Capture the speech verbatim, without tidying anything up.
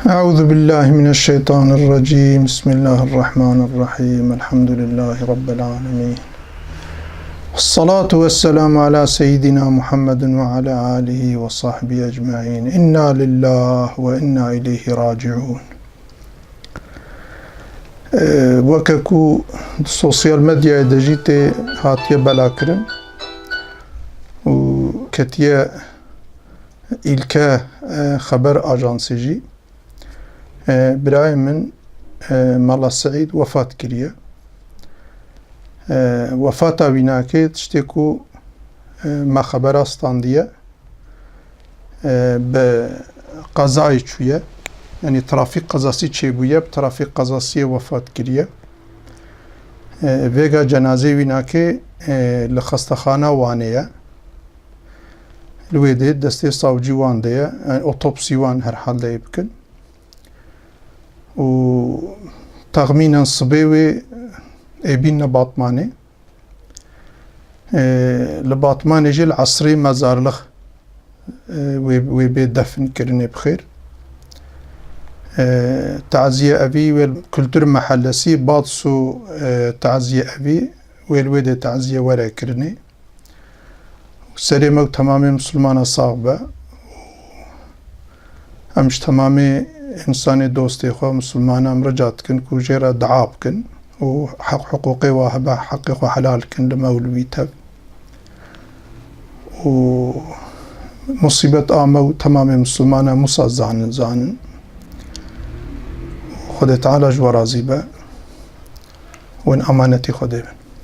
أعوذ بالله من الشيطان الرجيم. بسم الله الرحمن الرحيم. الحمد لله رب العالمين. والصلاة والسلام على سيدنا محمد وعلى آله وصحبه أجمعين. إنا لله وإنا إليه راجعون. Ee, weke ku di sosyal medyayê de jî tê hatiye belakirin û ketiye Îlke, e, Xeber Ajansê jî, e, birayê min, e, Mela Seîd wefat kiriye. E, wefata wî nake tiştê ku, e, me xebera standiye, e, bi qezayê çûye. Yanî trafîk qezasî çêbûye, bi trafîk qezasiyê wefat kiriye. E, vêga cenazê wî nake, e, li xestexana Wanê ye. Li wê dê destê savcî wan de ye. Yani otopsî wan herhalde ê bikin. Û texmînen sibê wê ê bînne Batmanê. Ee, li Batmanê jî li esrê mezarlix, e, wê, wê bê defn kirinê bi xêr. E, taziye evî wê li Kultur Mehellesî Bats û, e, taziye evî wê li wê dê taziye were kirinê. Serê me û temamê misilmana sax be. Em ji temamê însanê dostê xwe misilmana em rica dikin ku jê re dua bikin û heq hiqûqê wa hebe heqê xwe helal kin li me û li wî tev. Û musîbet a me û temamê misilmana Musa zanin, zanin. Xwedê Teala ji we razî be. Wên emanetî Xwedê bin.